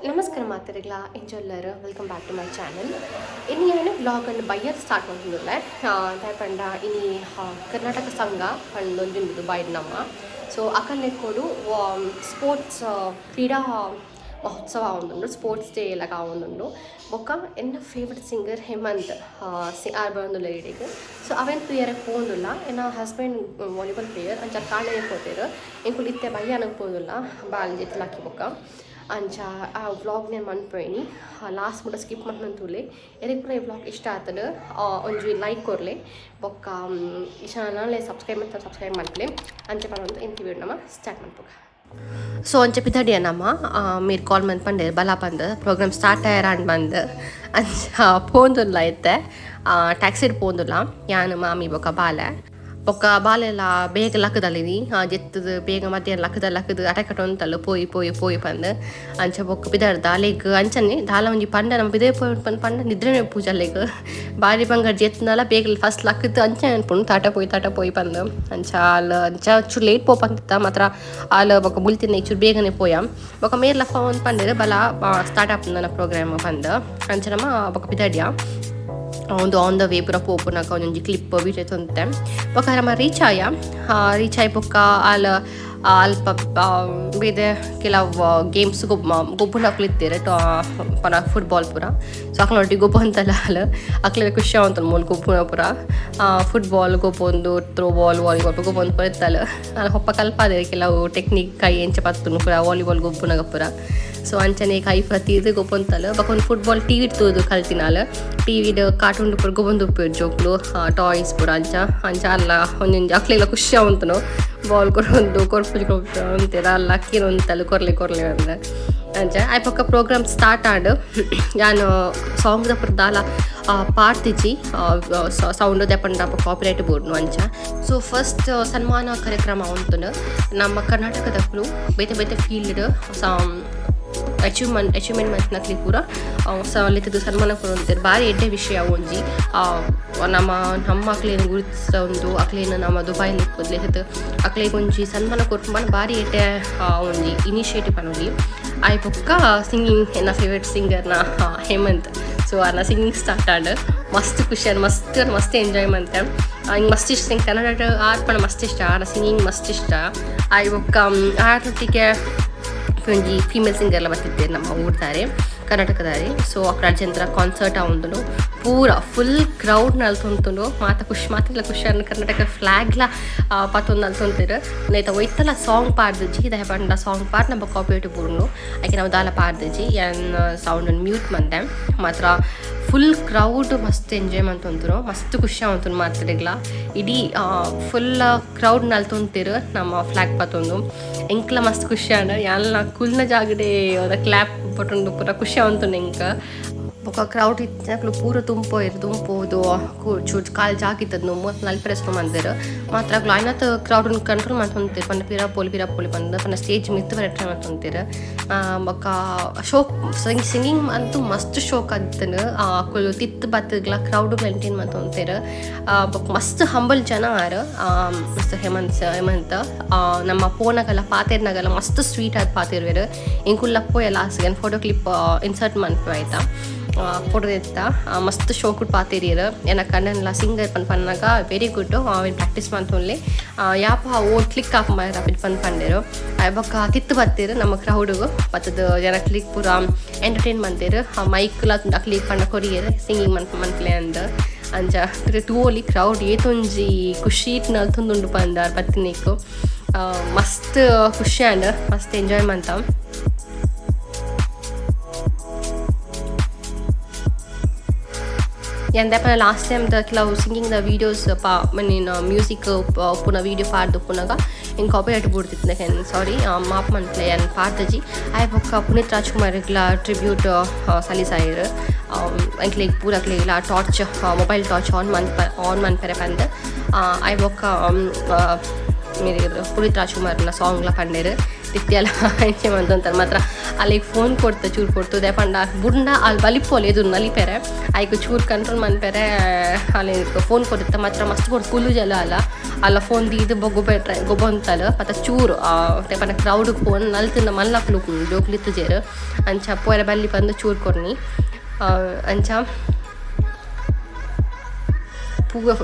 ನಮಸ್ಕಾರ ಮಾತೆರೆಗ್ಲ, ಎಂಚೊಲ್ಲರ್? Welcome back to my channel. ಇನಿ ಯಾನ್ ವ್ಲಾಗನ್ನು ಬಯ್ಯರ್ ಸ್ಟಾರ್ಟ್ ಮಲ್ತೊಂದುಲ್ಲೆ. ದಾಯೆ ಪಂಡ ಇನಿ ಕರ್ನಾಟಕ ಸಂಘ ಪಂಡೊಂಜಿ ಉಂಡು ದುಬೈಡ್ ನಮ್ಮ. ಸೊ ಅಕಲ್ನ ಸ್ಪೋರ್ಟ್ಸ್ ಕ್ರೀಡಾ ಮಹೋತ್ಸವ ಆವೊಂದುಂಡು, ಸ್ಪೋರ್ಟ್ಸ್ ಡೇ ಲಕ ಆವೊಂದುಂಡು. ಬೊಕ್ಕ ಎನ್ನ ಫೇವರೆಟ್ ಸಿಂಗರ್ ಹೇಮಂತ್ ಸಿ ಆರ್ ಬರೊಂದುಲ್ಲೆರ್ ಇಡೆಗ್. ಸೊ ಅವೆನ್ ತೂಯರೆ ಪೋವೊಂದುಲ್ಲ. ಎನ್ನ ಹಸ್ಬೆಂಡ್ ವಾಲಿಬಾಲ್ ಪ್ಲೇಯರ್, ಅಂಚ ಕಾಂಡೆ ಪೋತೆರ್. ಎಂಕುಲು ಇತ್ತೆ ಬಯ್ಯಾನಗ್ ಪೋವೊಂದುಲ್ಲ ಬಾಲ್ ಜೆತ್ತ್ ಬೊಕ್ಕ. ಅಂಚ ಆ ವ್ಲಾಗ್ನೇ ಮನ್ಪೊಯ್ನಿ, ಲಾಸ್ಟ್ ಮುಟ ಸ್ಕಿಪ್ ಮಲ್ಪಂದೆ ತೂಲೆ. ಎರೆಗ್ ಪೂರ ಈ ವ್ಲಾಗ್ ಇಷ್ಟ ಆತಂಡ್ ಒಂಜಿ ಲೈಕ್ ಕೊರ್ಲೆ. ಬೊಕ್ಕ ಈ ಚಾನಲ್ ಸಬ್ಸ್ಕ್ರೈಬ್ ಮಲ್ತ ಸಬ್ಸ್ಕ್ರೈಬ್ ಮಲ್ಪಲೆ. ಅಂಚ ಪನೊಂದು ಇಂತಿ ವೀಡಿಯೋ ನಮ ಸ್ಟಾರ್ಟ್ ಮನ್ಪುಗ. ಸೊ ಅಂಚ ಪಿದಡಿಯ ನಮ. ಮೀರ್ ಕಾಲ್ ಮಂತ್ ಪಂಡೆರ್ ಬಲ ಪಂದ್, ಪ್ರೋಗ್ರಾಮ್ ಸ್ಟಾರ್ಟ್ ಆಯರ ಅಂಡ್ ಬಂದ್. ಅಂಚ ಪೋಂದುಲ್ಲ, ಇತ್ತೆ ಟ್ಯಾಕ್ಸಿಡ್ ಪೋಂದುಲ್ಲ ಯಾನ್, ಮಾಮಿ ಬೊಕ್ಕ ಬಾಲೆ. ಬೊಕ್ಕ ಬಾಲೆಲ ಬೇಗ ಲಕ್ಕದಲ್ಲಿನಿ ಜೆತ್ತದು ಬೇಗ ಮಧ್ಯಾಹ್ನ ಲಕ್ಕದ ಲಕ್ಕದು ಅಟ ಕಟೊಂತಲ್ಲ, ಪೋಯಿ ಪೋಯಿ ಪೋಯಿ ಪಂದ್. ಅಂಚ ಬೊಕ್ಕ ಪಿದಾಡ್ದ ಅಲೆಗ್ ಅಂಚನೆ ದಾಲ ಒಂಜಿ ಪಂಡ ನಮ್ಮ ಪಿದಯ್ ಪೋಯಿ ಪಂದ್ ಪಂಡ ನಿದ್ರೆನೆ ಪೂಜ ಅಲೆಗ್. ಬಾರಿ ಬಂಗಾರ ಜೆತ್ತ್ನಲ ಬೇಗ ಫಸ್ಟ್ ಲಕ್ಕದು ಅಂಚ ಅನ್ಪುಂಡು, ತಾಟ ಪೋಯಿ ತಾಟ ಪೋಯಿ ಪಂದ್. ಅಂಚ ಆಲ್ ಅಂಚ ಚೂರು ಲೇಟ್ ಪೋಪಂತಿತ್ತ ಮಾತ್ರ ಆಲ್. ಬೊಕ್ಕ ಬುಲ್ತಿನ ಚೂರು ಬೇಗನೆ ಪೋಯ. ಬೊಕ್ಕ ಮೇರ್ಲ ಫೋನ್ ಪಂಡೆರ್, ಬಲ ಸ್ಟಾರ್ಟ್ ಆಪುಂಡು ಪ್ರೋಗ್ರಾಮ್ ಪಂದ್. ಅಂಚ ನಮ್ಮ ಬೊಕ್ಕ ಪಿದಾಡಿಯ. ಒಂದು ಆನ್ the way ಪೂರ ಪೋಪುನಗ ಒಂಜೊಂಜಿ ಕ್ಲಿಪ್ ವೀಡಿಯೋ ತೊಂತೆ. ಬೊಕ್ಕ ನಮ ರೀಚ್ ಆಯ. ರೀಚ್ ಆಯ್ ಬೊಕ್ಕ ಆಲ್ ಅಲ್ಪ ಬೇತೆ ಕೆಲವು ಗೇಮ್ಸ್ ಗೊಬ್ಬುನಕುಲು ಇತ್ತೆರ್, ಪನ ಫುಟ್ಬಾಲ್ ಪೂರ. ಸೊ ಅಕ್ಲೆನೊಟ್ಟಿಗೆ ಗೊಬ್ಬೊಂತಲ್ಲ ಅಲ್. ಅಕ್ಲೆಗ್ ಖುಷಿ ಆವೊಂತುಂಡು ಮೂಲು ಗೊಬ್ಬುನ ಪೂರ. ಫುಟ್ಬಾಲ್ ಗೊಬ್ಬೊಂದು, ಥ್ರೋ ಬಾಲ್, ವಾಲಿಬಾಲ್ ಗೊಬ್ಬೊಂದು ಪೂರ ಇತ್ತಲ್. ಆಲ್ ಒಪ್ಪ ಕಲ್ಪಾದೆರ್ ಕೆಲವು ಟೆಕ್ನಿಕ್, ಕೈ ಎಂಚ ಪತ್ತುನು ಪೂರ ವಾಲಿಬಾಲ್ ಗೊಬ್ಬುನಗ ಪೂರ. ಸೊ ಅಂಚನೆ ಕೈ ಪೂರ ತೀರ್ದ್ ಗೊಬ್ಬೊಂತಲ್. ಬೊಕ ಒಂದು ಫುಟ್ಬಾಲ್ ಟಿವಿ ತೂದು ಕಲ್ತಿನಾಲ್. ಟಿವಿಡ್ ಕಾರ್ಟೂನ್ ಪೂರ ಗೊಬ್ಬೊಂದು ಉಪ್ಪುವೆರ್ ಜೋಕುಲು, ಟಾಯ್ಸ್ ಪೂರ. ಅಂಚ ಅಂಚ ಅಲ್ಲ ಒಂಜೊಂಜಿ ಅಕ್ಲೆಗ್ಲ ಖುಷಿ ಆವೊಂತುಂಡು. ಬಾಲ್ ಕೊರೊಂದು ಕೊರ್ಪುಜಿ ಕೊರ್ಪುಜಿ ಅಂತೆರ್ ಅಲ್ಲ ಅಕ್ಕಿನ ಕೊರ್ಲೆ ಕೊರ್ಲೆ ಅಂದ್. ಅಂಚ ಆಯ್ ಬೊಕ್ಕ ಪ್ರೋಗ್ರಾಮ್ ಸ್ಟಾರ್ಟ್ ಆಂಡ್. ಯಾನ್ ಸಾಂಗ್ ದ ಪೂರ ದಾಲ ಪಾಡ್ತಿಜಿ, ಸೌಂಡ್ ದಾಯೆ ಕಾಪಿರೈಟ್ ಬೋರ್ಡ್ ಅಂಚ. ಸೊ ಫಸ್ಟ್ ಸನ್ಮಾನ ಕಾರ್ಯಕ್ರಮ ಉಂತುಂಡು. ನಮ್ಮ ಕರ್ನಾಟಕದಕುಲು ಬೇತೆ ಬೇತೆ ಫೀಲ್ಡ್ ಅಚೀವ್ಮೆಂಟ್ ಅಚೀವ್ಮೆಂಟ್ ಮಲ್ತಿನಕ್ಲೆಗ್ ಪೂರ ಲೆತ್ತುದು ಸನ್ಮಾನ ಕೊರೊಂತೆರ್. ಬಾರಿ ಎಡ್ಡೆ ವಿಷಯ ಒಂಜಿ. ನಮ್ಮ ನಮ್ಮ ಅಕ್ಲೆನ್ ಗುರುತಿಸೊಂದು ಅಕ್ಲೆನ್ ನಮ್ಮ ದುಬೈಲಿ ಲೆತ್ತುದು ಅಕ್ಲೆಗ್ ಒಂಜಿ ಸನ್ಮಾನ ಕೊರ್ಪುನ ಬಾರಿ ಎಡ್ಡೆ ಒಂಜಿ ಇನಿಷಿಯೇಟಿವ್ ಪನೊಲಿ. ಆಯ್ ಬೊಕ್ಕ ಸಿಂಗಿಂಗ್, ಎನ್ನ ಫೇವರೇಟ್ ಸಿಂಗರ್ನ ಹೇಮಂತ್. ಸೊ ಆರ್ನ ಸಿಂಗಿಂಗ್ ಸ್ಟಾರ್ಟ್ ಆಂಡ್. ಮಸ್ತ್ ಖುಷಿ ಆಂಡ್, ಮಸ್ತ್ ಮಸ್ತ್ ಎಂಜಾಯ್ ಮಂತೆ. ಇಂಕ್ ಮಸ್ತ್ ಇಷ್ಟ, ಎಂಕ್ ಕನ್ನಡ ಆರ್ ಪಂಡ ಮಸ್ತ್ ಇಷ್ಟ, ಆರ್ನ ಸಿಂಗಿಂಗ್ ಮಸ್ತ್ ಇಷ್ಟ. ಆಯ್ ಬೊಕ್ಕ ಆರೊಟ್ಟಿಗೆ ಒಂಜಿ ಫೀಮೇಲ್ ಸಿಂಗರ್ಲ ಬತ್ತಿತ್ತೆರ್, ನಮ್ಮ ಊರ್ದಾರೆ, ಕರ್ನಾಟಕದಾರೆ. ಸೊ ಅಕ್ರ ಜಂತ್ರ ಕಾನ್ಸರ್ಟ್ ಆವೊಂದುಂಡು. ಪೂರ ಫುಲ್ ಕ್ರೌಡ್ ನಲ್ತೊಂತುಂಡು. ಮಾತ ಖುಷಿ, ಮಾತೆರ್ಲ ಖುಷಿ. ಕರ್ನಾಟಕ ಫ್ಲಾಗ್ಲ ಪತ್ತೊಂದು ನಲ್ತೊಂತೆರ್. ನೇತ ಒಯ್ತಲ ಸಾಂಗ್ ಪಾಡ್ದಿಜಿ, ದಾಯೆ ಪಂಡ ಸಾಂಗ್ ಪಾಡ್ ನಮ್ಮ ಕಾಪಿರೈಟ್ ಬೂರುಂಡು. ಐಕೆ ನಾವು ದಾಲ ಪಾಡ್ದಿಜಿ. ಯಾನ್ ಸೌಂಡ್ ಮ್ಯೂಟ್ ಮಂತೆ. ಮಾತ್ರ ಫುಲ್ ಕ್ರೌಡ್ ಮಸ್ತ್ ಎಂಜಾಯ್ ಮಂತೊಂತುಂಡು. ಮಸ್ತ್ ಖುಷಿ ಆವೊಂತುಂಡು ಮಾತೆರೆಗ್ಲ. ಇಡೀ ಫುಲ್ ಕ್ರೌಡ್ ನಲ್ತೊಂತೆರ್ ನಮ್ಮ ಫ್ಲಾಗ್ ಪತ್ತೊಂದು. ಎಂಕ್ಲ ಮಸ್ತ್ ಖುಷಿ ಆಂಡ್. ಯಾನ್ಲ ಕುಲ್ನ ಜಾಗಡೆ ಕ್ಲಾಪ್ ಪಟ್ಟೊಂದು ಪೂರ ಖುಷಿ ಆವೊಂತುಂಡು ಎಂಕ್. ಬೊಕ ಕ್ರೌಡ್ ಇತ್ತಿನಕುಲು ಪೂರ ತುಂಪೋಯೆರ್. ತುಂಪೋದು ಚೂರು ಕಾಲ್ ಜಾಗಿತ್ತದ ಮೂವತ್ತು ನಲ್ಪೆರೆ ಶುರು ಮಂದೆರ್. ಮಾತ್ರ ಅಕುಲು ಆಯ್ನಾತ್ ಕ್ರೌಡ್ ಕಂಟ್ರೋಲ್ ಮಂತೊಂತೆರ್. ಪಂಡ ಪಿರ ಪೋಲಿ ಪಿರ ಪೋಲಿ ಪಂದ್ ಪಂಡ ಸ್ಟೇಜ್ ಮಿತ್ತ್ ಬರ ಟ್ರೈ ಮಂತೊಂತೆರ್. ಬೊಕ್ಕ ಶೋಕ್ ಸಿಂಗಿಂಗ್ ಅಂತೂ ಮಸ್ತ್ ಶೋಕ್ ಆದಿತ್ತ್ಂಡ್. ಅಕುಲು ತಿರ್ತ್ ಬತ್ತುಗ್ಲ ಕ್ರೌಡ್ ಮೇಂಟೈನ್ ಮಂತೊಂತೆರ್. ಬೊಕ ಮಸ್ತ್ ಹಂಬಲ್ ಜನ ಆರ್ ಮಿಸ್ಟರ್ ಹೇಮಂತ್. ಹೇಮಂತ್ ನಮ್ಮ ಪೋನಗಲ ಪಾತೆರ್ನಗಲ ಮಸ್ತ್ ಸ್ವೀಟ್ ಆದ್ ಪಾತೆರುವೆರ್. ಎಂಕುಲ್ಲ ಪೋಯ ಲಾಸ್ಟ್ ಗೆ ಫೋಟೋ ಕ್ಲಿಪ್ ಇನ್ಸರ್ಟ್ ಮನ್ಪುವೆ ಆಯ್ತಾ. ಫೋಟೋ ದೆತ್ತ. ಮಸ್ತ್ ಶೋಕುಡು ಪಾತೆರಿಯೆರ್. ಎನ್ನ ಕಣ್ಣನ್ಲ ಸಿಂಗರ್ ಪಂದ್ ಪನ್ನಗ ವೆರಿ ಗುಡ್, ಅವೆನ್ ಪ್ರಾಕ್ಟೀಸ್ ಮಂತೊನ್ಲೆ, ಯಾಪ ಓ ಕ್ಲಿಕ್ ಆಪ್ ಮಾರ ಪಂದ್ ಪಂಡೆರ್. ಬೊಕ್ಕ ತಿರ್ತ್ ಬತ್ತೆರ್ ನಮ್ಮ ಕ್ರೌಡ್ಗ್. ಬತ್ತುದು ಜನಕ್ಲೆಗ್ ಪೂರ ಎಂಟರ್ಟೈನ್ ಮಂತೆರ್. ಮೈಕ್ಲ ಅಕ್ಲೆಗ್ ಪಂಡ ಕೊರಿಯೆರ್, ಸಿಂಗಿಂಗ್ ಮನ್ಪುಲೆ ಅಂದ್. ಅಂಚ ತೂವೊಲಿ ಕ್ರೌಡ್ ಏತೊಂಜಿ ಖುಷಿಟ್ ನಲ್ತೊಂದುಂಡು ಪಂದ್. ಆರ್ ಬತ್ತಿನೇಕ್ ಮಸ್ತ್ ಖುಷಿ ಆಂಡ್, ಮಸ್ತ್ ಎಂಜಾಯ್ ಮಂತ. ಯಾನ್ ದಾಯೆ ಲಾಸ್ಟ್ ಟೈಮ್ ದ ಕೆಲವು ಸಿಂಗಿಂಗ್ ದ ವೀಡಿಯೋಸ್ ಪಾ ಮೀನ್ ಮ್ಯೂಸಿಕ್ ಉಪ್ಪುನ ವೀಡಿಯೋ ಪಾಡ್ದು ಉಪ್ಪುನಗ ಎಂಕ್ ಕಾಪಿರೈಟ್ ಬೂರ್ದಿತ್ತು. ಸಾರಿ, ಮಾಪ್ ಮನ್ಪುಲೆ, ಯಾನ್ ಪಾಡ್ದಜಿ. ಆಯ್ ಬೊಕ್ಕ ಪುನೀತ್ ರಾಜ್ಕುಮಾರ್ಗ್ಲ ಟ್ರಿಬ್ಯೂಟ್ ಸಲ್ಲಿಸಾಯೆರ್. ಎಂಕ್ಲೆಗ್ ಪೂರ ಅಕ್ಲೆಗ್ಲ ಟಾರ್ಚ್, ಮೊಬೈಲ್ ಟಾರ್ಚ್ ಆನ್ ಮನ್ಪೆರೆ ಪಂದ್. ಆಯ್ ಬೊಕ್ಕ ಪುನೀತ್ ರಾಜ್ಕುಮಾರ್ನ ಸಾಂಗ್ಲ ಪಂಡೆರ್. ತಿತ್ಯಲ ಇಂಚೆ ಮಂತೊಂತಾರೆ ಮಾತ್ರ ಅಲ್ಲಿಗೆ ಫೋನ್ ಕೊಡ್ತು ಚೂರು ಕೊಡ್ತು ಪಂಡ ಬುಡ್ಂಡ ಅಲ್ಲಿ ಬಲಿಪೋಲೆ ಎದುರು ನಲಿಪೆರೆ ಐಕ್ ಚೂರು ಕಂಟ್ರೋಲ್ ಮನ್ಪೆರೆ ಅಲ್ಲಿ ಫೋನ್ ಕೊಡುತ್ತ ಮಾತ್ರ ಮಸ್ತ್ ಕೊಡ್ತು ಕುಲ್ಲು ಜಲ ಅಲ್ಲ ಅಲ್ಲ ಫೋನ್ ದೀದ್ ಬೊಗ್ಗು ಗೊಬ್ಬೊಂತಲ್ ಪತ್ತ ಚೂರು ಪಂಡ ಕ್ರೌಡ್ ಫೋನ್ ನಲ್ತಿನ ಮಲ್ಲಕ್ಲು ಜೋಕ್ಲಿತ್ತುಜೆರ್ ಅಂಚ ಪೋಯೆರೆ ಬಲ್ಲಿ ಪಂದ್ ಚೂರು ಕೊರ್ನಿ ಅಂಚ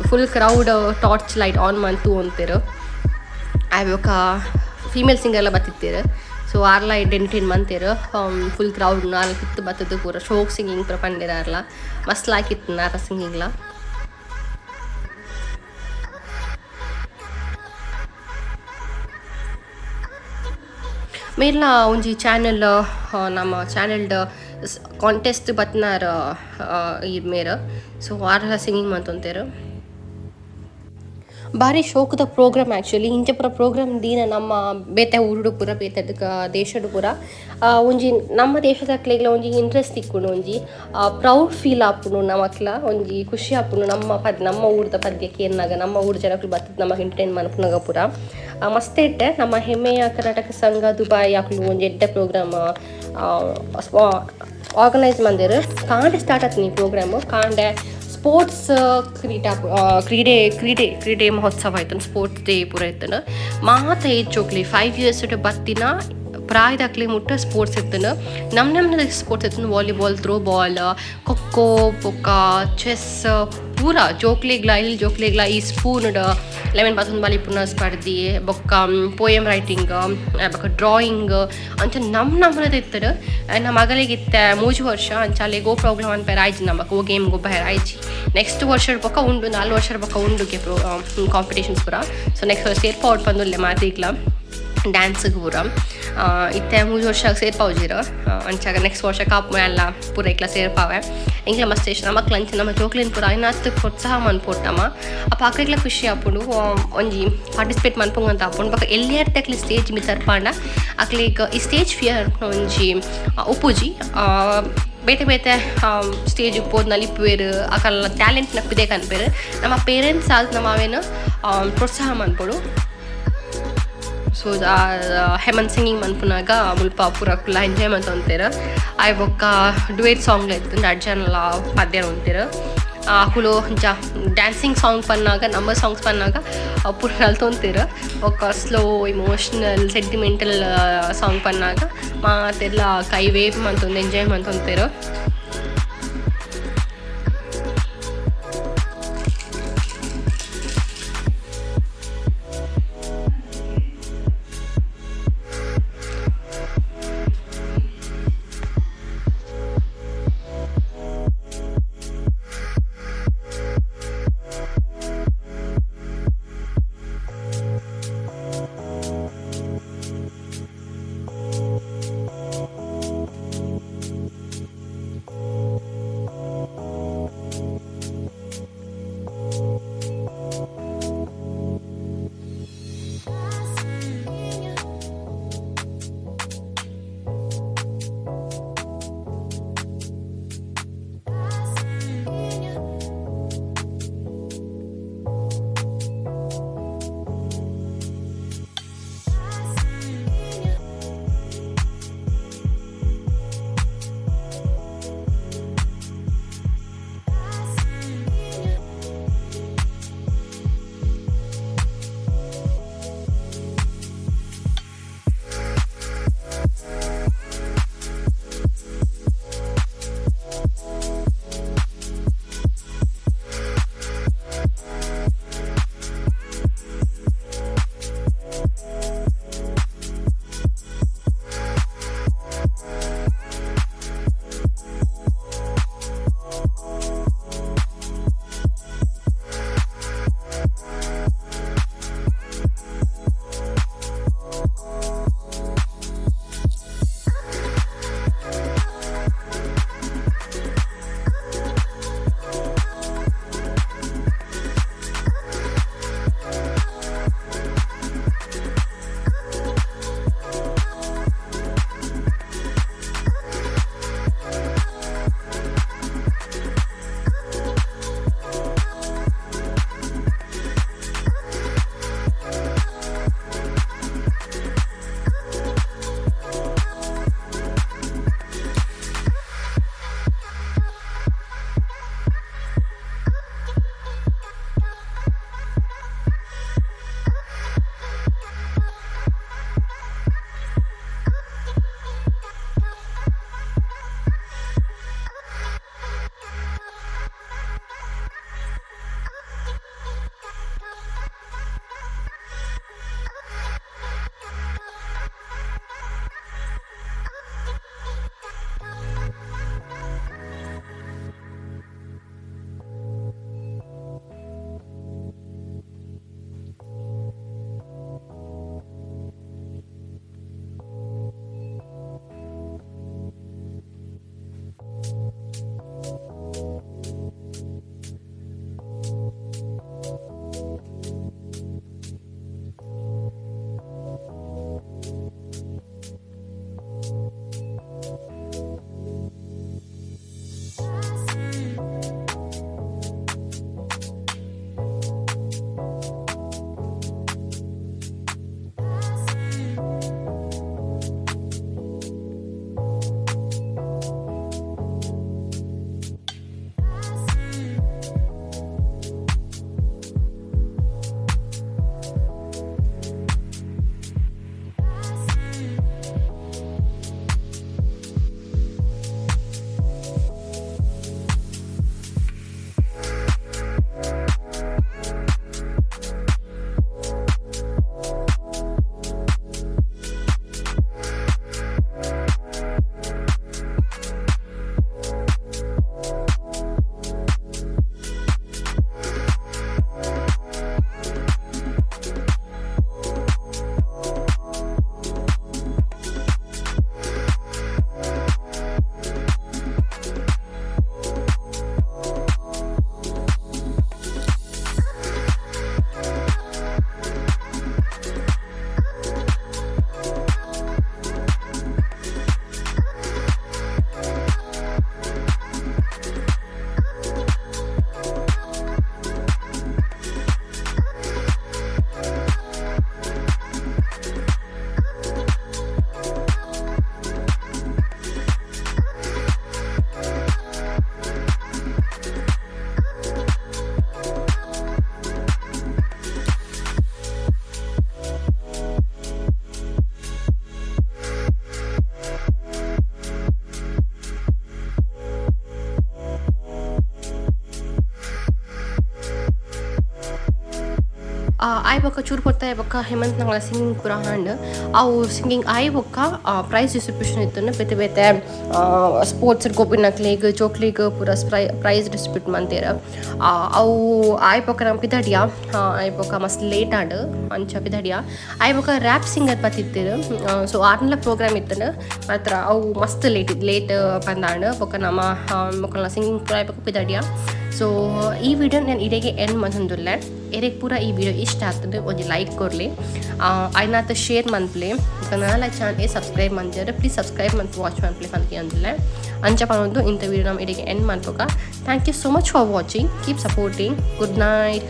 full crowd torch light on ಮಂತು ಅಂತೆರ್ ಆಯ್ ಬೊಕ ಫೀಮೇಲ್ ಸಿಂಗರ್ಲ ಬತ್ತಿತ್ತೆರ್ ಸೊ ಆರ್ಲ ಎಂಟರ್ಟೈನ್ ಮಂತೆರ್ ಫುಲ್ ಕ್ರೌಡ್ ಆರ್ಲ ತಿರ್ತ್ ಬತ್ತುದು ಪೂರ ಶೋಕ್ ಸಿಂಗಿಂಗ್ ಪೂರ ಪಂಡೆರ್ ಆರ್ಲ ಮಸ್ತ್ ಲಾಯ್ಕ್ ಆರ್ನ ಸಿಂಗಿಂಗ್ಲ. ಮೇರ್ಲ ಒಂಜಿ ಚಾನೆಲ್ ನಮ್ಮ ಚಾನೆಲ್ಡ್ ಕಾಂಟೆಸ್ಟ್ ಬತ್ನಾರ್ ಈ ಮೇರ್ ಸೊ ಆರ್ಲ ಸಿಂಗಿಂಗ್ ಮಂತೊಂತೆರ್. ಬಾರಿ ಶೋಕುದ ಪ್ರೋಗ್ರಾಮ್ ಆ್ಯಕ್ಚುಲಿ ಇಂಚ ಪೂರ ಪ್ರೋಗ್ರಾಮ್ ದೀನ ನಮ್ಮ ಬೇತೆ ಊರುಡು ಪೂರ ಬೇತೆ ದೇಶಡ್ ಪೂರ ಒಂಜಿ ನಮ್ಮ ದೇಶದಕ್ಲೆಗ್ಲ ಒಂಜಿ ಇಂಟ್ರೆಸ್ಟ್ ತಿಕ್ಕುಂಡು ಒಂಜಿ ಪ್ರೌಡ್ ಫೀಲ್ ಆಪುಂಡು ನಮಕ್ಲ ಒಂಜಿ ಖುಷಿ ಆಪುಂಡು ನಮ್ಮ ನಮ್ಮ ಊರ್ದ ಪದ್ಯ ಕೇನ್ನಗ ನಮ್ಮ ಊರು ಜನಕ್ಲು ಬತ್ತುದು ನಮಕ್ ಎಂಟರ್ಟೈನ್ ಮನ್ಪುನಗ ಪೂರ ಮಸ್ತ್ ಎಡ್ಡೆ ನಮ್ಮ ಹೆಮ್ಮೆಯ ಕರ್ನಾಟಕ ಸಂಘ ದುಬೈ ಅಕ್ಲು ಒಂಜಿ ಎಡ್ಡೆ ಪ್ರೋಗ್ರಾಮ್ ಆರ್ಗನೈಸ್ ಮಂದೆರ್ ಕಾಂಡೆ ಸ್ಟಾರ್ಟ್ ಆತ್ನಿ ಪ್ರೋಗ್ರಾಮ್ ಕಾಂಡೆ ಸ್ಪೋರ್ಟ್ಸ್ ಕ್ರೀಡಾ ಕ್ರೀಡೆ ಕ್ರೀಡೆ ಕ್ರೀಡೆ ಮಹೋತ್ಸವ ಆಯ್ತು ಸ್ಪೋರ್ಟ್ಸ್ ಡೇ ಪೂರ ಇತ್ತುಂಡು ಮಾತ ಏಜ್ ಜೋಕ್ಲಿ 5 ಇಯರ್ಸ್ ಬತ್ತಿನ ಪ್ರಾಯದಕ್ಲೆ ಮುಟ್ಟ ಸ್ಪೋರ್ಟ್ಸ್ ಇತ್ತುಂಡು ನಮ್ ನಮ್ನ ಸ್ಪೋರ್ಟ್ಸ್ ಇತ್ತುಂಡು ವಾಲಿಬಾಲ್ ಥ್ರೋ ಬಾಲ್ ಖೋ ಬೊಕ್ಕ ಚೆಸ್ ಪೂರ ಜೋಕ್ಲೆಗ್ಲ ಇಲ್ಲಿ ಜೋಕ್ಲೆಗ್ಲ ಈ ಸ್ಪೂನ್ ಲೆಮನ್ ಬಾತೊಂದು ಬಲಿಪುನ ಸ್ಪರ್ಧೆ ಬೊಕ್ಕ ಪೋಯಮ್ ರೈಟಿಂಗ್ ಬೊಕ್ಕ ಡ್ರಾಯಿಂಗ್ ಅಂಚ ನಮ್ ನಮ್ಮನದ ಇತ್ತುಂಡು ನಮ್ಮ ಮಗಳಿಗೆ ಇತ್ತೆ 3 ವರ್ಷ ಅಂಚ ಅಲ್ಲಿಗೆ ಗೋ ಪ್ರೋಗ್ರಾಮ್ ಅನ್ಪೆರ್ ಆಯ್ಜಿ ನಮಕ್ ಓ ಗೇಮ್ ಗೊಬ್ಬರ ಆಯ್ಜಿ ನೆಕ್ಸ್ಟ್ ವರ್ಷದ ಬೊಕ್ಕ ಉಂಡು 4 ವರ್ಷದ ಬೊಕ್ಕ ಉಂಡು ಕಾಂಪಿಟೇಷನ್ಸ್ ಪೂರ ಸೊ ನೆಕ್ಸ್ಟ್ ವರ್ಷ ಸೇರ್ಪಾವೊಡು ಪಂದುಲ್ಲೆ ಮಾತೆಗ್ಲ ಡ್ಯಾನ್ಸ್ಗ್ ಪೂರ ಇತ್ತೆ 3 ವರ್ಷ ಸೇರ್ಪಾವುಜೆರ್ ಅಂಚಾಗ ನೆಕ್ಸ್ಟ್ ವರ್ಷ ಕಾಪು ಎಲ್ಲ ಪೂರ ಐಕ್ಲ ಸೇರ್ಪಾವೆ ಎಂಕ್ಲ ಮಸ್ತ್ ಇಷ್ಟ ನಮಕ್ಲ ಅಂಚ ನಮ್ಮ ಜೋಕ್ಲೆನ್ ಪೂರ ಐನಾತ್ ಪ್ರೋತ್ಸಾಹ ಮನ್ಪೊಡು ನಮ ಅಪ ಅಕ್ಲೆಗ್ಲ ಖುಷಿ ಆಪುಂಡು ಒಂಜಿ ಪಾರ್ಟಿಸಿಪೇಟ್ ಮನ್ಪುಂಗಂತ ಆಪುಂಡು ಬೊಕ ಎಲ್ಯರ್ದ್ ಅಕ್ಲೆ ಸ್ಟೇಜ್ ಮಿತ್ತರ್ಪಾಂಡ ಅಕ್ಲೆಗ್ ಈ ಸ್ಟೇಜ್ ಫಿಯರ್ ಒಂಜಿ ಉಪ್ಪುಜಿ ಬೇತೆ ಬೇತೆ ಸ್ಟೇಜ್ ಪೋದು ನಲಿಪುವೆರ್ ಅಕಲ್ನ ಟ್ಯಾಲೆಂಟ್ ನ ಪಿದೈ ಕನ್ಪೆರ್ ನಮ್ಮ ಪೇರೆಂಟ್ಸ್ ಆದ್ ನಮ ಅವೆನ್ ಪ್ರೋತ್ಸಾಹ ಮನ್ಪೊಡು. ಸೊ ಹೇಮಂತ್ ಸಿಂಗಿಂಗ್ ಮನ್ಪುನಗ ಮುಲ್ಪ ಪೂರ ಅಕುಲ್ಲ ಎಂಜಾಯ್ ಮಂತೊಂತೆರ್ ಆಯ್ ಬೊಕ್ಕ ಡುಯೆಟ್ ಸಾಂಗ್ ಇತ್ತುಂಡು ರಡ್ಡ್ ಜನಲ ಪದ್ಯ ಉಂತೆರ್ ಅಕುಲು ಅಂಚ ಡ್ಯಾನ್ಸಿಂಗ್ ಸಾಂಗ್ ಪನ್ನಾಗ ನಂಬರ್ ಸಾಂಗ್ಸ್ ಪನ್ನಾಗ ಪೂರ ನಲ್ತೊಂತೆರ್ ಬೊಕ್ಕ ಸ್ಲೋ ಇಮೋಷನಲ್ ಸೆಂಟಿಮೆಂಟಲ್ ಸಾಂಗ್ ಪನ್ನಾಗ ಮಾತೆರ್ಲ ಕೈ ವೇವ್ ಮಂತೊಂದು ಎಂಜಾಯ್ ಮಂತೊಂತೆರ್. ಆಯ್ ಬೊಕ್ಕ ಚೂರು ಪೊರ್ತಾಯಿ ಬೊಕ್ಕ ಹೇಮಂತ್ ನಂಗಳ ಸಿಂಗಿಂಗ್ ಪೂರ ಆಂಡ್. ಅವು ಸಿಂಗಿಂಗ್ ಆಯ್ ಬೊಕ್ಕ ಪ್ರೈಸ್ ಡಿಸ್ಟ್ರಿಬ್ಯೂಷನ್ ಇತ್ತು. ಬೇತೆ ಬೇತೆ ಸ್ಪೋರ್ಟ್ಸ್ ಗೊಬ್ಬಿನಕ್ಲೆಗ್, ಜೋಕ್ಲೆಗ್ ಪೂರ ಪ್ರೈಸ್ ಡಿಸ್ಟ್ರಿಬ್ಯೂಟ್ ಮಂತೇರ್. ಅವು ಆಯ್ ಬೊಕ್ಕ ನಮ್ಮ ಪಿದಡಿಯ. ಆಯ್ ಬೊಕ್ಕ ಮಸ್ತ್ ಲೇಟ್ ಆಂಡ್, ಅಂಚ ಪಿದಡಿಯ. ಆಯ್ ಬೊಕ್ಕ ರ್ಯಾಪ್ ಸಿಂಗರ್ ಬತ್ತಿತ್ತೇರ್. ಸೊ ಆರ್ನಲ ಪ್ರೋಗ್ರಾಮ್ ಇತ್ತಂಡ್ ಮಾತ್ರ ಅವು ಮಸ್ತ್ ಲೇಟ್ ಲೇಟ್ ಬಂದಾಂಡ್. ಬೊಕ್ಕ ನಮ್ಮ ಮೊಕಲ್ನ ಸಿಂಗಿಂಗ್ ಪೂರ ಆಯ್ ಬೊಕ್ಕ ಪಿದಡಿಯ. ಸೊ ಈ ವಿಡಿಯೋ ನಾನು ಇಡೆಗೆ ಎಂಡ್ ಮಂತೊಂದುಲ್ಲೆ. ಎರೆಗ್ ಪೂರ ಈ ವಿಡಿಯೋ ಇಷ್ಟ ಆಗ್ತದೆ, ಒಂಜಿ ಲೈಕ್ ಕೊರ್ಲಿ, ಆಯ್ನಾತ್ ಶೇರ್ ಮನ್ಪ್ಲೆ. ನನಲ ಚಾನಲ್ ಸಬ್ಸ್ಕ್ರೈಬ್ ಮಂತಿದ್ರೆ ಪ್ಲೀಸ್ ಸಬ್ಸ್ಕ್ರೈಬ್ ಮಂತ್ ವಾಚ್ ಮನ್ಪ್ಲೆ ಪಂದ್ ಅಂದಿಲ್ಲ. ಅಂಚ ಪನೊಂದು ಇಂಥ ವಿಡಿಯೋ ನಮ್ಮ ಇಡೆಗೆ and ಮನ್ಪುಗ. Thank you so much for watching. Keep supporting. Good night.